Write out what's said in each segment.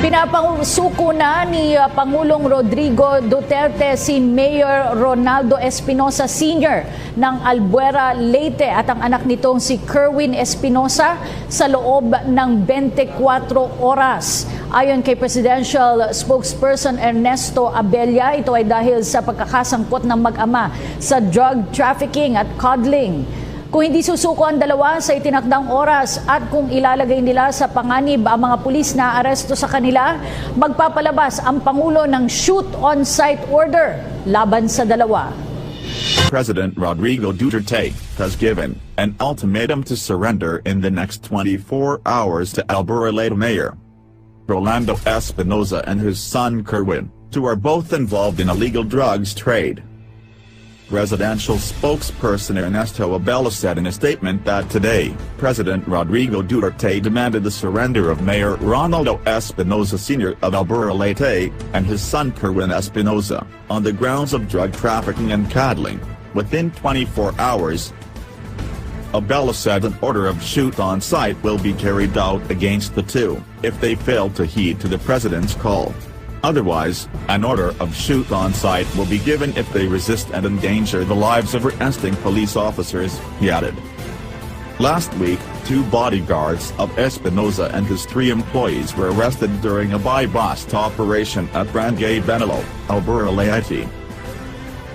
Pinapasuko na ni Pangulong Rodrigo Duterte si Mayor Ronaldo Espinosa Sr. ng Albuera, Leyte at ang anak nitong si Kerwin Espinosa sa loob ng 24 oras. Ayon kay Presidential Spokesperson Ernesto Abella, ito ay dahil sa pagkakasangkot ng mag-ama sa drug trafficking at coddling. Kung hindi susuko ang dalawa sa itinakdang oras at kung ilalagay nila sa panganib ang mga pulis na aresto sa kanila, magpapalabas ang Pangulo ng shoot-on-sight order laban sa dalawa. President Rodrigo Duterte has given an ultimatum to surrender in the next 24 hours to Albuera Leyte Mayor Rolando Espinosa and his son Kerwin, who are both involved in illegal drugs trade. Presidential spokesperson Ernesto Abella said in a statement that today, President Rodrigo Duterte demanded the surrender of Mayor Ronaldo Espinosa Sr. of Albuera Leyte, and his son Kerwin Espinosa, on the grounds of drug trafficking and coddling, within 24 hours. Abella said an order of shoot on sight will be carried out against the two, if they fail to heed to the president's call. Otherwise, an order of shoot on sight will be given if they resist and endanger the lives of arresting police officers, he added. Last week, two bodyguards of Espinosa and his three employees were arrested during a buy-bust operation at Barangay Benilo, Albuera Leyte.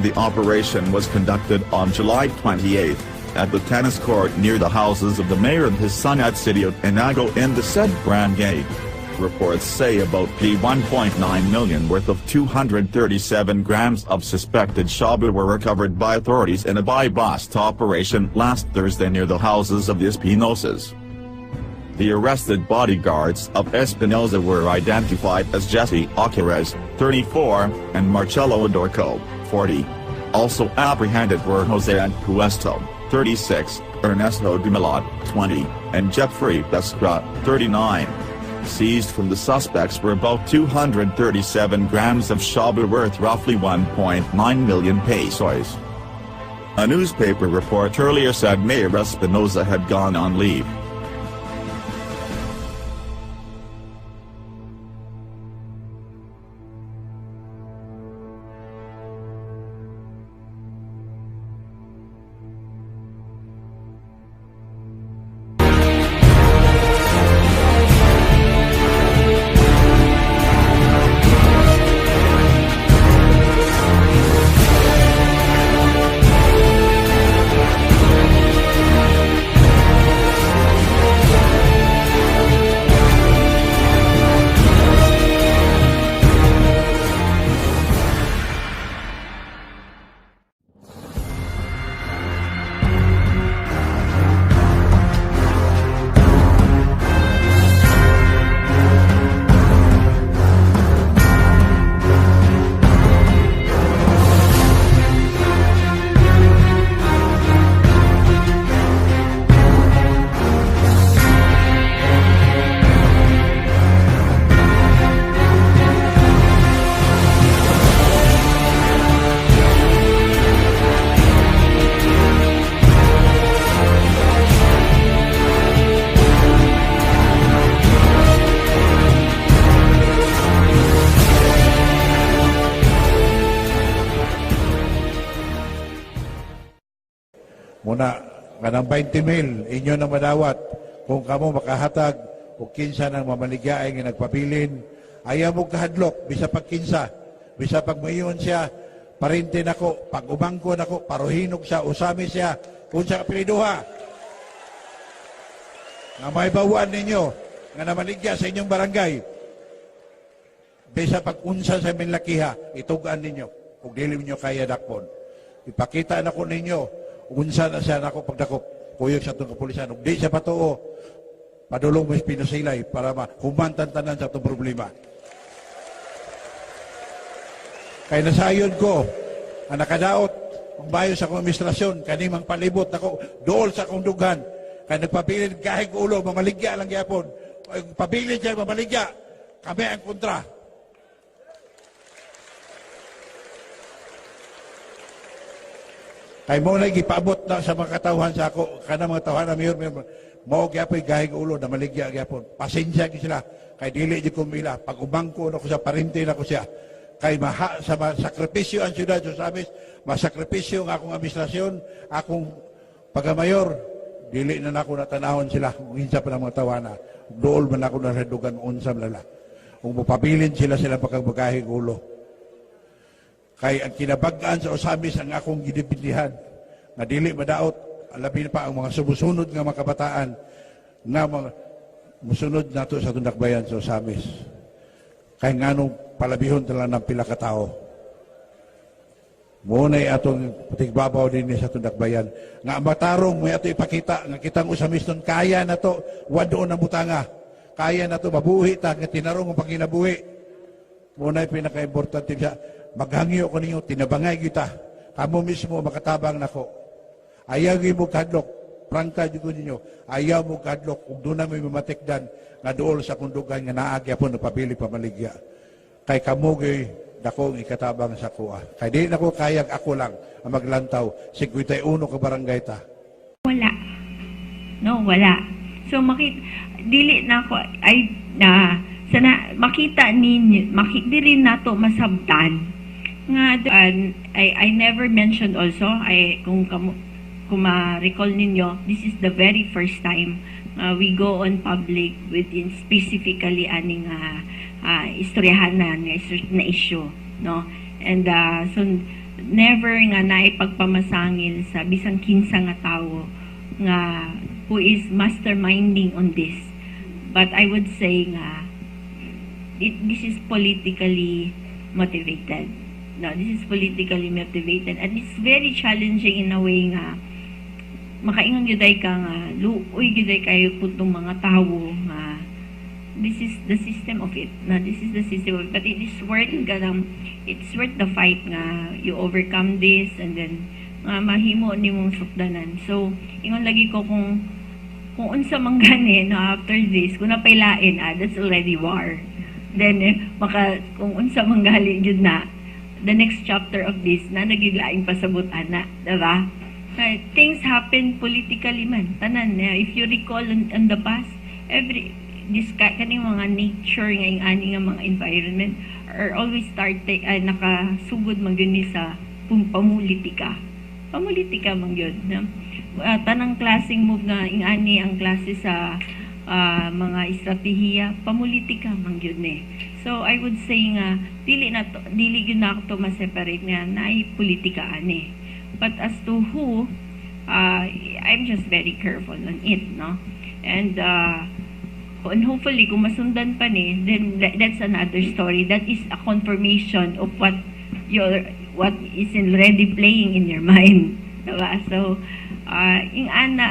The operation was conducted on July 28, at the tennis court near the houses of the mayor and his son at Sitio Inago in the said barangay. Reports say about P1.9 million worth of 237 grams of suspected shabu were recovered by authorities in a buy-bust operation last Thursday near the houses of the Espinosas. The arrested bodyguards of Espinosa were identified as Jesse Ocarez, 34, and Marcelo Adorco, 40. Also apprehended were Jose Puesto, 36, Ernesto Dumalat, 20, and Jeffrey Pescra, 39. Seized from the suspects were about 237 grams of shabu worth roughly 1.9 million pesos. A newspaper report earlier said Mayor Espinosa had gone on leave. Muna, kanang 20 mil, inyo nang madawat. Kung kamo makahatag, o kinsa nang mamaligyaay nga nagpabilin, ayaw mo kahadlok, bisa pag kinsa, bisa pag mayon siya, parente nako, pag umangko nako, paruhinog siya, usami siya, kung siya kapiliduha. Nga may bawaan ninyo, nga namaligya sa inyong barangay, bisa pag unsa sa minlakiha, itugaan ninyo, kung dili ninyo kaya dakpon. Ipakita nako ninyo, unsa na siya nako pagdakop, kuyog sa itong kapulisan. Ug di siya patuo, padulong mo pinasilay para mahumantan tanan sa itong problema. Kaya nasayon ko, ang nakadaot, ang bayo sa akong administrasyon, kanimang palibot ako, dool sa akong dughan, kaya nagpabilin kahig ulo, mamaligya lang gyapon. Pabilin siya, mamaligya, kami ang kontra. Kay mao na gipaabot na sa mga katawhan sa ako, kanang mga tawhan na mayor, mayor, mao gyapon gahig ulo na maligya gyapon. Pasensya gyud sila kay dili jud ko mila. Pag umangko na ko sa parente na ko siya. Kay maha, sa sakripisyo ang siyudad sa Ozamis, masakripisyo ang akong administrasyon, akong pagkamayor, dili na nako natanahon sila kung kinsa pa ng mga tawana. Dool man ako na dugan unsa man nila. Kung mapabilin sila sila pagkabagahig ulo. Kay ang kinabag-an sa Ozamis ang akong gidipindihan nga dili madaot, labi na pa ang mga sumusunod nga mga kabataan nga mga musunod nato sa atong dakbayan sa Ozamis. Kay nganong palabihon tala ng pila ka tawo. Muna'y atong patigbabaw din sa atong dakbayan. Nga matarong may ato ipakita nga kitang Ozamisnon kaya na to, wad-on ang butanga. Kaya na to, mabuhi ta nga tinarong ang panginabuhi. Muna'y pinaka-importante siya. Maghangyo ko ninyo, tinabangay kita. Kamo mismo makatabang nako. Ayaw mo kadlok, prangka jud ko ninyo. Ayaw mo kadlok kung doon na may mamatikdan nga dool sa kundugan nga naa gyapon nagpabili pamaligya. Kay kamo gyud dako ang ikatabang sa kuha. Kay di nako kayag ako lang ang maglantaw. 51 ka barangay ta. Wala. No, wala. So makita dili na ako ay na sana makita ninyo dili nato masabtan nga I never mentioned also. I kung kamo, kung ma-recall ninyo, this is the very first time we go on public within specifically aning istoryahan na issue, no? And so never nga naipagpamasangil sa bisang kinsa nga tawo nga who is masterminding on this, but I would say nga this is politically motivated. No, this is politically motivated and it's very challenging in a way nga makaingon gyud ay ka nga luoy gyud ay kayo putong mga tawo nga this is the system of it na this is the system of it, but it is worth kanang it's worth the fight nga you overcome this and then nga mahimo nimong sukdanan. So ingon lagi ko kung unsa man gani, no, after this kung napailain, that's already war. Then eh, maka kung unsa man gali jud na the next chapter of this na nagiglaing pasabot ana, diba? Things happen politically man tanan eh. If you recall on the past, every this kaning mga nature nga ing ani nga mga environment are always start ay nakasugod man gyud ni sa pamulitika, pamulitika man gyud, no? Tanang klaseng move nga ing ani ang klase sa mga estratehiya, pamulitika man gyud ni. So I would say nga dili na to, dili gyud na to ma-separate nga naay politika ani. But as to who, I'm just very careful on it, no? And hopefully kung masundan pa ni, then that's another story. That is a confirmation of what is already playing in your mind, diba? So ing ana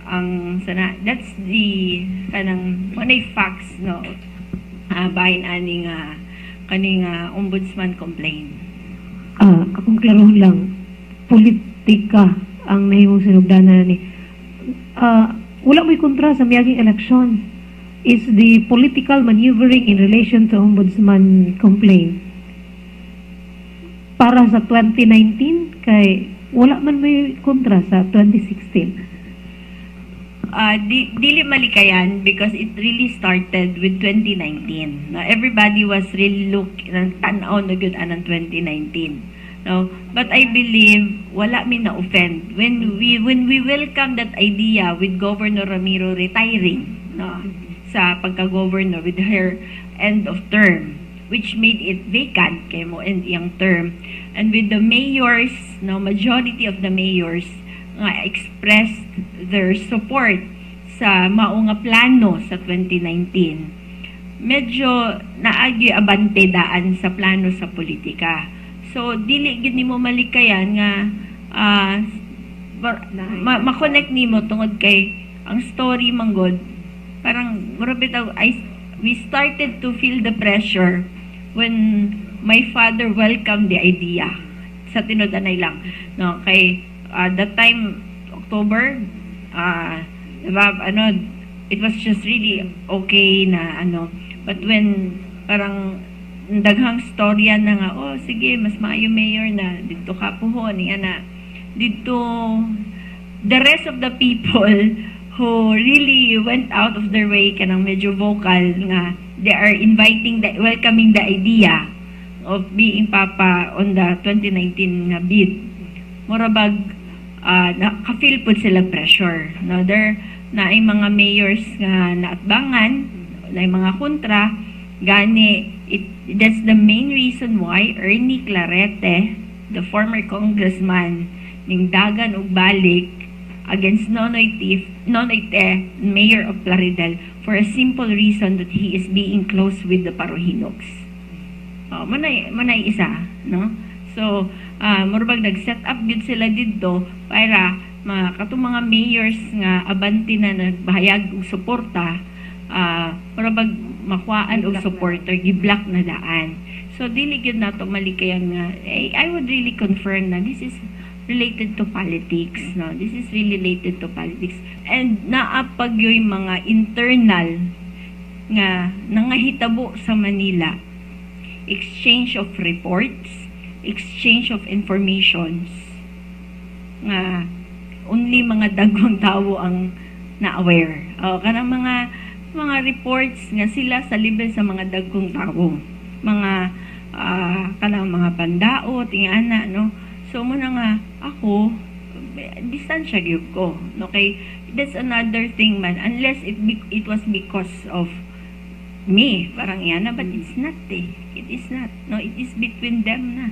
ang sana, that's the kanang manay facts, no, bahin ani nga kaning ombudsman complaint. Akong klarohon lang, politika ang nahimong sinugdanan ni. Wala mo'y kontra sa miaging eleksyon. Is the political maneuvering in relation to ombudsman complaint para sa 2019 kay wala man may kontra sa 2016? Dili malikayan because it really started with 2019. No, everybody was really look nang tan-aw na gyud anang 2019. No, but I believe wala mi na offend when we welcome that idea with Governor Ramiro retiring, no, sa pagka-governor with her end of term, which made it vacant kay mo end iyang term, and with the mayors, no, majority of the mayors nga expressed their support sa mao nga plano sa 2019, medyo naagi abante daan sa plano sa politika. So dili gid nimo malikayan nga ma-connect nimo tungod kay ang story manggod parang mura bitaw we started to feel the pressure when my father welcomed the idea sa tinud-anay lang, no? Kay that time October, diba, ano, it was just really okay na ano, but when parang Daghang storya na nga, "Oh, sige, mas maayo, mayor, na didto ka puhon," ana. Didto the rest of the people who really went out of their way, kanang medyo vocal nga they are inviting the welcoming the idea of being papa on the 2019 nga bid, mura bag naka-feel pud sila pressure, no? There naay mga mayors nga naatbangan, naay mga kontra. Gani that's the main reason why Ernie Clarete, the former congressman, ning dagan og balik against Nonoy Tif, Nonoy Te, mayor of Plaridel, for a simple reason that he is being close with the Parojinogs. Oh, manay isa, no? So, murag nag-set up gyud sila didto para mga katong mga mayors nga abante na nagbahayag og suporta, murag makuhaan og supporter, gi-block na daan. So dili gyud nato malikayan nga eh, I would really confirm na this is related to politics, no? This is really related to politics. And naa pa gyoy mga internal nga nangahitabo sa Manila, exchange of reports, exchange of informations nga only mga dagkong tawo ang na-aware. O, kanang mga reports nga sila sa level sa mga dagkong tawo. Mga kanang mga pandaot, ingana, no? So mao na nga ako distansya gyud ko, no? Kay that's another thing man, unless it was because of me, parang yana, but it's not eh. It is not, no? It is between them na.